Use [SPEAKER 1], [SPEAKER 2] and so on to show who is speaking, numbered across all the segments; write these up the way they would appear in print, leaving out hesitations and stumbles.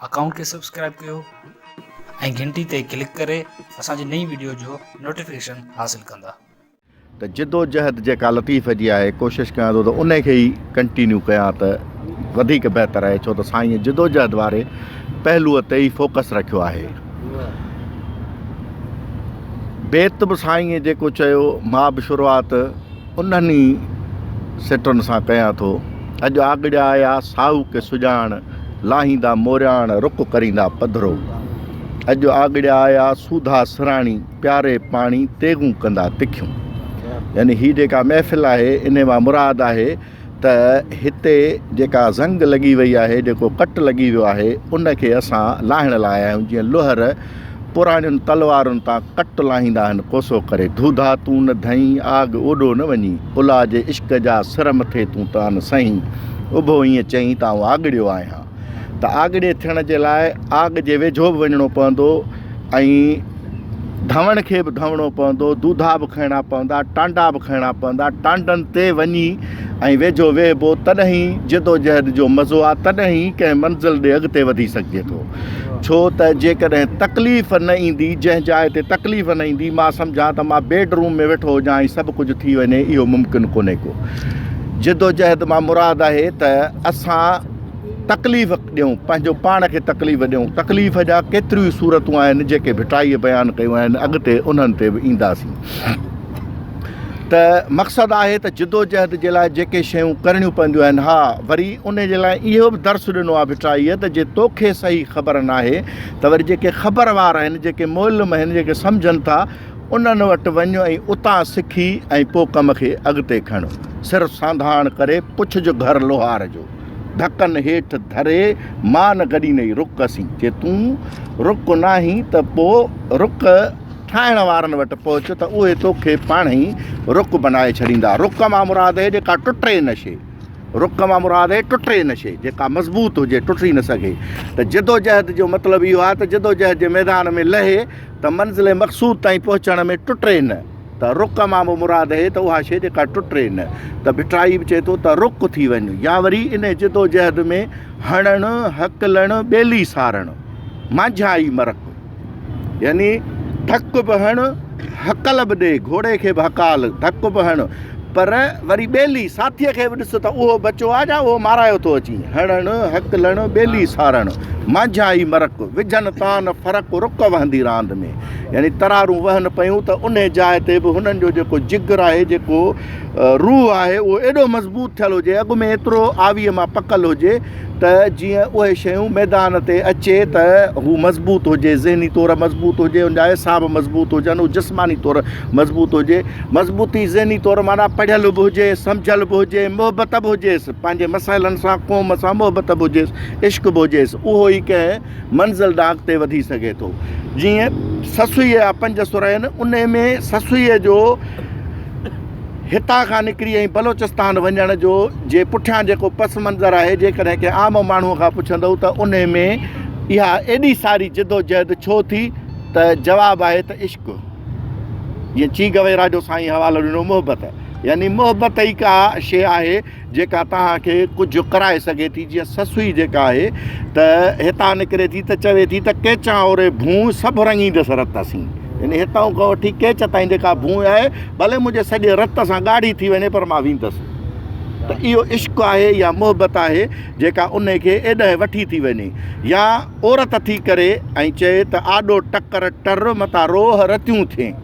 [SPEAKER 1] Account کي subscribe ڪيو ۽ گهنٽي تي ڪلڪ ڪري اسان جي نئين وڊيو جو نوٽيفڪيشن حاصل ڪندا.
[SPEAKER 2] ته جدوجهد جيڪا لطيف جي آهي ڪوشش ڪيان ٿو ته انهي کي ئي ڪنٽينيو ڪيان ته وڌيڪ بهتر آهي ڇو ته سائين جدوجهد واري پهلوء تي ئي فوڪس رکيو آهي. بيت به سائينء جيڪو چيو مان به شروعات انهن ئي سٽن سان ڪيان ٿو. اڄ آڳڙيا آيا ساهوڪي سڄاڻ، لاهيندا مورياڻ رڪ ڪريندا پڌرو. اڄ آڳڙيا آيا سوڌا سراڻي، پياري پاڻي تيغون ڪندا تکيون. يعني هي جيڪا محفل آهي انهي مان مراد آهي ته هتي جيڪا زنگ لڳي وئي آهي، جيڪو ڪٽ لڳي ويو آهي، ان کي اسان لاهڻ لاء آيا آهيون، جيئن لوهر پراڻين تلوارن تان ڪٽ لاهيندا آهن ڪوسو ڪري، ڌوڌا تون نه ڌئين، آگ اوڏو نه وڃين، الا جي عشق جا سر مٿي تون تان سهين، اڀو ائين چئين ته آئون آڳڙيو آهيان. ته آڳڙي ٿيڻ جي لاء آگ جي ويجهو به وڃڻو پوندو ۽ ڌوڻ کي به ڌوڻو پوندو، دوڌا به کڻڻا پوندا، ٽانڊا به کڻڻا پوندا، ٽانڊن تي وڃي ۽ ويجهو ويهبو تڏهن ئي جدوجهد جو مزو آ، تڏهن ئي ڪنهن منزل ڏي اڳتي وڌي سگهجي ٿو. ڇو ته جيڪڏهن تڪليف نه ايندي، جنهن جاء تي تڪليف نه ايندي، مان سمجهان ته مان بيڊ روم ۾ ويٺو هجان ۽ سڀ ڪجهه ٿي وڃي، اهو ممڪن ڪونهي ڪو. جدوجهد مان مراد آهي ته اسان. تڪليف ڏيون، پنهنجو پاڻ کي تڪليف ڏيون، تڪليف جا ڪيتريون ئي صورتون آهن جيڪي ڀٽائيء بيان ڪيون آهن، اڳتي انهن تي به اينداسين. ته مقصد آهي ته جدوجهد جي لاء جيڪي شيون ڪرڻيون پونديون آهن، ها وري ان جي لاء اهو به درس ڏنو آهي ڀٽائيء ته جي توکي صحيح خبر ناهي ته وري جيڪي خبر وارا آهن، جيڪي معلم آهن، جيڪي سمجهن ٿا، انهن وٽ وڃ ۽ اتان سکي ۽ پوء ڪم کي اڳتي کڻ. سر سانڌاڻ ڪري پڇج گهر لوهار جو. ڌڪن هيٺ ڌري مان گڏينئي رڪ سين. جي تون رڪ ناهين ته پوء رڪ ٺاهڻ وارن وٽ پهچ ته اهي توکي پاڻهئي رڪ بنائي ڇڏيندا. رڪ مان مراد اهي جيڪا ٽٽي نه شيء. رڪ مان مراد اهي ٽٽي نه شيء جيڪا مضبوط هجي ٽٽي نه سگهي. ته جدوجهد جو مطلب اهو آهي ته جدوجهد جي ميدان ۾ لهي ته منزل مقصود تائين پهچڻ ۾ ٽٽي نه ته رڪ مان به مراد اهي ته اها شيء جيڪا ٽٽي نه ته ڀٽائي به چئي ٿو ته رڪ ٿي وڃ يا وري انهي جدوجهد ۾ هڻڻ، هڪلڻ، ٻيلي سارڻ، مانجهان ئي مرڪ يعني ڌڪ به هڻ، هڪل به ڏي، گهوڙي کي به هڪال، ڌڪ به هڻ پر وري ٻيلي ساٿيء کي به ڏس ته اهو بچو آهي يا اهو مارايو ٿو اچين. هڻڻ، هڪلڻ، ٻيلي سارڻ، مانجهان ئي مرڪ، وجهن تان فرق، رڪ وهندي راند ۾. يعني ترارون وهن پيون ته انهي جاء تي به هنن جو جيڪو جگر آهي، جيڪو روح آهي، اهو ايڏو مضبوط ٿيل هجي، اڳ ۾ ايترو آويء مان پڪل هجي ته جيئن اهي شيون ميدان تي اچي ته هو مضبوط هجي، ذهني طور مضبوط هجي، ان جا اعصاب مضبوط هجن، هو جسماني طور مضبوط هجي. مضبوطي ذهني طور معنيٰ پڙهيل به هجي، سمجهيل به هجي، محبت به هجيس، پنهنجي مسئلن سان، قوم سان محبت به هجيس، عشق به هجيس، اهو ئي ڪنهن منزل ڏانهن اڳتي وڌي سگهي ٿو. جيئن سسئيء جا پنج سر آهن، انهي ۾ سسئيء جو هتان کان نڪري ۽ بلوچستان وڃڻ جو جي پٺيان جيڪو پس منظر آهي، جيڪڏهن ڪنهن عام ماڻهوء کان پڇندؤ ته انهي ۾ اها ايڏي ساري جدوجهد ڇو ٿي ته جواب آهي ته عشق. جيئن چي گويرا جو سائين حوالو ڏنو محبت يعني محبت ئي ڪا شيء آهي جيڪا توهان کي ڪجهه ڪرائي سگهي ٿي جيئن سسئي جيڪا آهي ته هتان نڪري ٿي ته چوي ٿي ته ڪيچان اوري ڀونء سڀ رڱيندس رت سين يعني هتان کان وٺي ڪيچ تائين جيڪا ڀونء آهي ڀلي منهنجي سڄي رت سان ڳاڙهي ٿي وڃي پر مان ويندس ته اهو عشق آهي يا محبت آهي جيڪا ان کي ايڏانهن وٺي ٿي وڃي يا عورت ٿي ڪري ۽ چئي ته آڏو ٽڪر ٽر متان روهه رتيون ٿئين.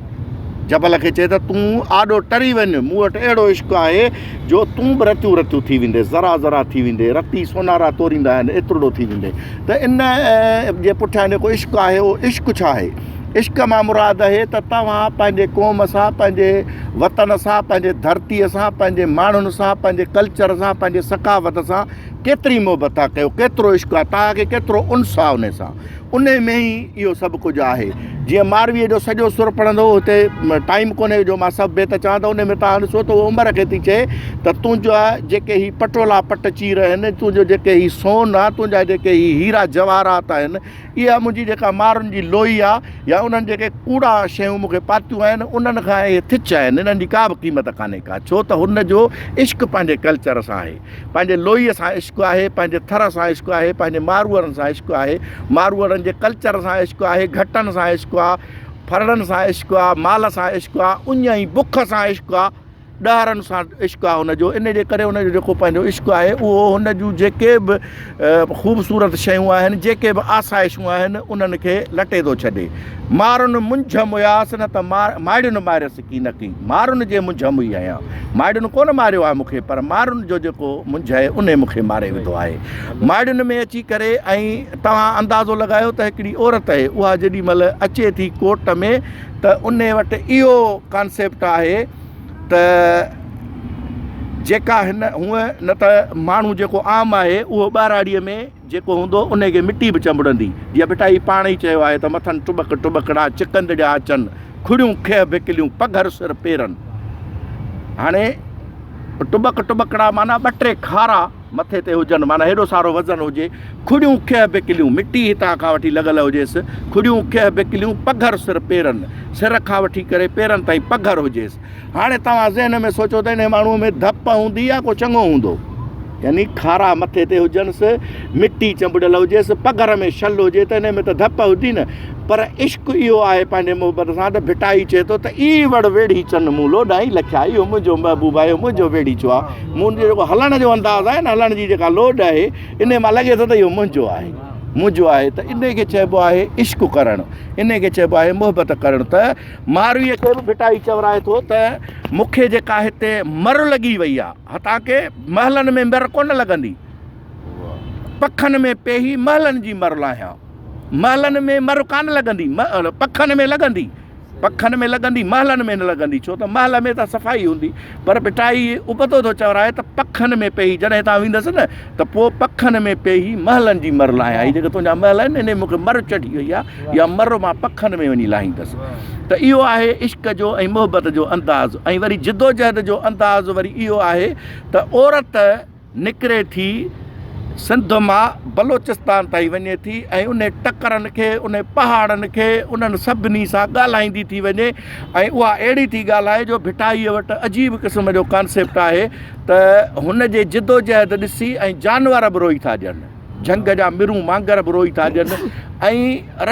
[SPEAKER 2] جبل کي چئي ته تون آڏو ٽري وڃ، مون وٽ اهڙو عشق آهي جو تون به رتيون رتيون ٿي ويندين، ذرا ذرا ٿي ويندين، رتي سونارا توريندا آهن، ايترڙو ٿي ويندين. ته ان جي پٺيان جيڪو عشق آهي اهو عشق ڇا آهي؟ عشق مان مراد اهي ته توهان پنهنجي قوم سان، پنهنجي وطن سان، پنهنجي ڌرتيء سان، پنهنجي ماڻهن سان، پنهنجي ڪلچر سان، پنهنجي ثقافت سان ڪيتري محبت ٿا ڪيو، ڪيترو عشق آهي، توهان کي ڪيترو انس آهي انهي سان، انهي ۾ ئي اهو سڀ ڪجهه آهي. جيئن مارويء جو سڄو سر پڙهندو هو، هتي ٽائيم ڪونهي جو مان سڀ بيت چوان ته انهي ۾ توهان ڏسو ته اهو عمر کي ٿي چئي ته تنهنجا جيڪي هي پٽولا پٽ چير آهن، تنهنجو جيڪي هي سون آهي، تنهنجا جيڪي هي هيرا جواهرات آهن، اها منهنجي جيڪا مارن جي لوئي آهي يا انهن جيڪي ڪوڙا شيون مون کي پاتيون آهن، انهن کان اهي ٿڇ آهن، انهن جي ڪا به قيمت ڪانهي ڪا، ڇو ته هن جو عشق پنهنجي ڪلچر سان آهي، پنهنجي لوئيء سان عشق. عشق آهي، پنهنجي ٿر سان عشق آهي، پنهنجي ماروئڙن سان عشق آهي، ماروئڙن جي ڪلچر سان عشق آهي، گهٽن سان عشق آ، ڦرڙن سان عشق آ، مال سان عشق آ، اڃ ۽ بک سان عشق آ، ڏهرن سان عشق آ هن جو، ان جي ڪري هن جو جيڪو پنهنجو عشق آهي اهو هن جون جيڪي به خوبصورت شيون آهن، جيڪي به آسائشون آهن انهن کي لٽي ٿو ڇڏي. مارن منجهه مياس نه ته ماڙين ماريس ڪينڪي، مارن جي منجهه مئي آهيان. ماڙين ڪونه ماريو آهي مون کي پر مارن جو جيڪو منجهه آهي انهي مون کي ماري وڌو آهي. ماڙين ۾ اچي ڪري ۽ توهان اندازو لڳايو ته هڪڙي عورت آهي اها جيڏي مهل اچي ٿي ڪورٽ ۾ ته انهي وٽ اهو ڪانسيپٽ آهي ته جيڪا هن هونء نه ته ماڻهو جيڪو عام آهي اهو ٻهراڙيء ۾ جيڪو هوندو انهي کي مٽي به چنبڙندي. جيئن ڀٽائي پاڻ ئي چيو آهي ته مٿن ٽٻڪ ٽٻڪڙا چڪندڙيا اچن، کڙيون کهه ڀڪليون پگهر سر پيرن. هاڻي ٽٻڪ ٽٻڪڙا معنيٰ ٻه ٽي کارا مٿي تي هجن معنيٰ هيڏو سارو وزن هجي، کڙيون کهه ڀڪليون مٽي هتان کان وٺي لڳل هجيس، کڙيون کهه ڀڪليون پگهر سر پيرن، سر کان وٺي ڪري پيرن تائين پگهر هجيس. هاڻي توهان ذهن ۾ سوچو ته انهي ماڻهوء ۾ ڌپ هوندي يا ڪو چڱو هوندو؟ يعني کارا مٿي تي هجنس، مٽي چنبڙيل هجيس، پگهر ۾ شل هجي ته انهي ۾ ته ڌپ هوندي نه. پر عشق اهو آهي پنهنجي محبت سان ته ڀٽائي چئي ٿو ته اي وڙ ويڙهيچن مون لوڏائين لکيا، اهو منهنجو محبوب آهي، اهو منهنجو ويڙهيچو آهي. منهنجو جيڪو هلڻ جو انداز آهي نه، هلڻ جي جيڪا لوڏ آهي، انهي مان لڳي ٿو ته اهو منهنجو آهي، منهنجو آهي ته انهي کي چئبو آهي عشق ڪرڻ، انهي کي چئبو آهي محبت ڪرڻ ته مارويء کي به ڀٽائي چورائي ٿو ته مون کي جيڪا هتي مر لڳي وئي آ، هتان ڪي محلن ۾ مر ڪونه لڳندي، پکن ۾ پيهي محلن جي مر لاهيان. محلن ۾ مر ڪانه لڳندي، پکن ۾ لڳندي، پکن ۾ لڳندي، محلن ۾ نه لڳندي، ڇو ته محل ۾ ته صفائي هوندي. پر ڀٽائي ابتو ٿو چورائي ته پکن ۾ پيهي جڏهن هتان ويندس نه ته پوء پکن ۾ پيهي محلن جي مر لاهيان. هي جيڪي تنهنجا محل آهن انهي ۾ مون کي مر چڙهي وئي آهي يا مر مان پکن ۾ وڃي لاهيندس. ته اهو آهي عشق جو ۽ محبت جو انداز ۽ وري جدوجهد جو انداز وري اهو آهي ته عورت نڪري ٿي، سنڌ مان بلوچستان تائين وڃي ٿي ۽ انهي ٽڪرن کي، انهي پهاڙن کي، انهن سڀني سان ڳالهائيندي ٿي وڃي ۽ اها اهڙي ٿي ڳالهائي جو ڀٽائيء وٽ عجيب قسم جو ڪانسيپٽ آهي ته هن جي جدوجهد ڏسي ۽ جانور به روئي ٿا ڏين، جهنگ جا مرون مانگر به روئي ٿا ڏين ۽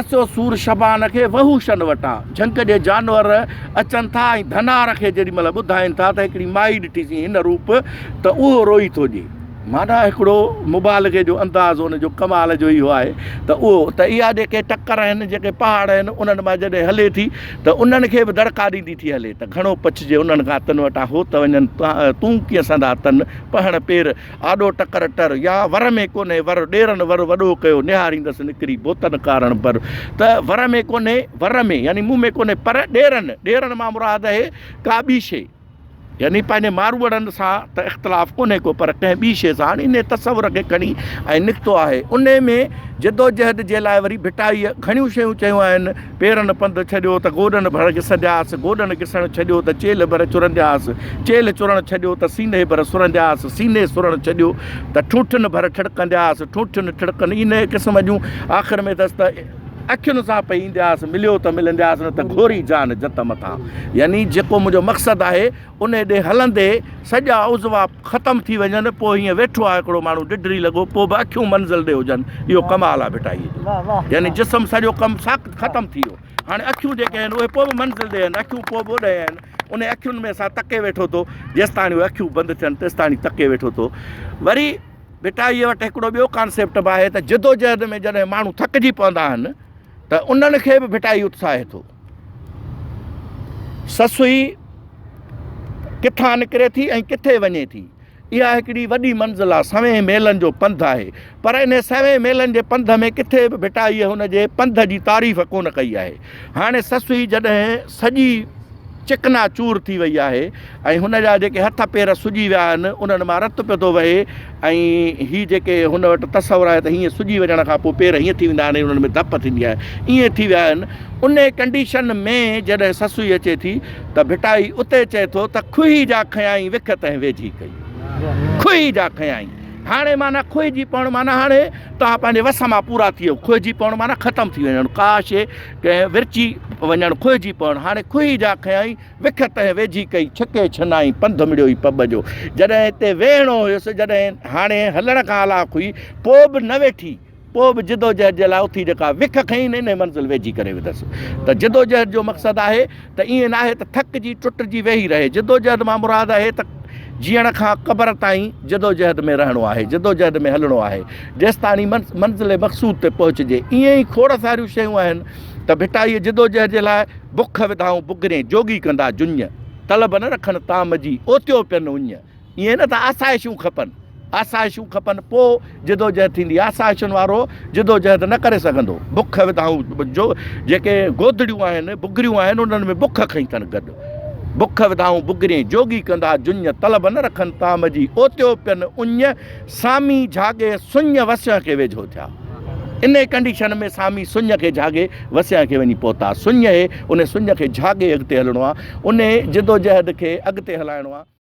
[SPEAKER 2] رسيو سور شبان کي وحوشن وٽان جهنگ جي جانور اچن ٿا ۽ ڌنار کي جيڏي مهل ٻڌائين ٿا ته هڪڙي مائي ڏٺيسين هن روپ ته اهو روئي ٿو ڏي. معنيٰ هڪڙو مبالغي جو انداز ان جو ڪمال جو اهو آهي ته اهو ته اها جيڪي ٽڪر آهن جيڪي پهاڙ آهن انهن مان جڏهن هلي ٿي ته انهن کي به دڙڪا ڏيندي ٿي هلي ته گهڻو پڇجي انهن کان تن وٽان هو ته وڃن تون ڪيئن سندا تن پهڻ پير آڏو ٽڪر ٽر يا ور ۾ ڪونهي ور ڏيرن ور وڏو ڪيو نهاريندس نڪري بوتن ڪارڻ بر ته ور ۾ ڪونهي ور ۾ يعني مون ۾ ڪونهي پر ڏيرن ڏيرن مان مراد آهي ڪا ٻي شيء يعني پنهنجي ماروئڙن سان ته اختلاف ڪونهي ڪو پر ڪنهن ٻي شيء سان هاڻي انهي تصور کي کڻي ۽ نڪتو آهي انهي ۾ جدوجهد جي لاء وري ڀٽائيء گهڻيون شيون چيون آهن پيرن پنڌ ڇڏيو ته گوڏن ڀر گسندياس گوڏن گسڻ ڇڏيو ته چيلهه ڀر چرندياس چيلهه چرڻ ڇڏيو ته سيني ڀر سرندياس سيني سرڻ ڇڏيو ته ٺونٺن ڀر ٺڙڪندياس ٺونٺن ٺڙڪن انهي قسم جون آخر ۾ اٿس ته اکين سان پئي ايندياس، مليو ته ملندياس نه ته گهوري جان جت مٿان. يعني جيڪو منهنجو مقصد آهي، انهي ڏي هلندي سڄا عضوا ختم ٿي وڃن، پوء هيئن ويٺو آهي هڪڙو ماڻهو ڊڍري لڳو، پوء به اکيون منزل ڏي هجن، اهو ڪمال آهي ڀٽائيء جو. يعني جسم سڄو ڪم ختم ٿي ويو، هاڻي اکيون جيڪي آهن اهي پوء به منزل ڏي آهن، اکيون پوء به اوڏانهن آهن، انهي اکين ۾ سان تڪي ويٺو ٿو، جيستاڻي اهي اکيون بند ٿين تيستاڻي تڪي ويٺو ٿو. وري. ڀٽائيء وٽ هڪڙو ٻيو ڪانسيپٽ به آهي ته جدوجهد ۾ جڏهن ماڻهو ٿڪجي پوندا آهن ته انهن کي به ڀٽائي اتساهي ٿو. سسئي ڪٿان نڪري ٿي ۽ ڪٿي وڃي ٿي، اها هڪڙي وڏي منزل آهي، سوين ميلن جو پنڌ آهي، پر انهي سوين ميلن جي پنڌ ۾ ڪٿي به ڀٽائيء هن جي پنڌ جي تعريف ڪونه ڪئي آهي. هاڻي سسئي جڏهن سڄي چڪنا چور ٿي وئي آهي ۽ هن جا جيڪي هٿ پير سڄي ويا آهن انهن مان رت پيو ٿو وهي ۽ هي جيڪي هن وٽ تصور آهي ته هيئن سڄي وڃڻ کان پوء پير هيئن ٿي ويندا آهن ۽ انهن ۾ ڌپ ٿيندي آهي ائين ٿي ويا آهن انهي ڪنڊيشن ۾ جڏهن سسئي اچي ٿي ته ڀٽائي اتي چئي ٿو ته کوهي جا کنيائين وک تنهن ويجهي ڪئي کوهي جا کنيائين. هاڻي معنيٰ کوهجي پوڻ معنيٰ هاڻي توهان پنهنجي وس مان پورا ٿي ويو. کوهجي پوڻ معنيٰ ختم ٿي وڃڻ، ڪا شيء ڪنهن ورچي وڃڻ، کوهجي پوڻ. هاڻي کوهي جا کنيائين، وک تنهن ويجهي ڪئي، ڇڪي ڇنائين، پنڌ مڙيو ئي پٻ جو. جڏهن هتي ويهڻو هيس، جڏهن هاڻي هلڻ کان علاوه هئي، پوء به نه ويٺي. پوء به جدوجهد جي لاء اٿي جيڪا وک کنئي نه انهي منزل ويجهي ڪري وڌس ته جدوجهد جو مقصد آهي ته ائين ناهي ته ٿڪجي ٽٽجي ويهي رهي جدوجهد مان مراد آهي ته جيئڻ کان قبر تائين جدوجهد ۾ رهڻو آهي جدوجهد ۾ هلڻو آهي جيستاڻي منزل مقصود تي پهچجي ائين ئي کوڙ ساريون شيون آهن ته ڀٽائيء جدوجهد جي لاء بک وڌائون بگرين جوڳي ڪندا جڃ طلب نه رکن طعام جي اوتيو پين اڃ ائين نه ته آسائشون کپن، آسائشون کپن پوء جدوجهد ٿيندي، آسائشن وارو جدوجهد نه ڪري سگهندو، بک وڌائون جو جيڪي گودڙيون آهن، بگريون آهن انهن ۾ بک کنئي اٿن گڏ، بک وڌائون بگرين، جوڳي ڪندا جڃ، طلب نه رکن طعام جي، اوتيو پين اڃ، سامي جهاڳي سڃ وسيان کي ويجهو ٿيا. انهي ڪنڊيشن ۾ سامي سڃ کي جهاڳي وسيان کي وڃي پهتا، سڃ هي، انهي سڃ کي جهاڳي اڳتي هلڻو آ، انهي جدوجهد کي اڳتي هلائڻو آ.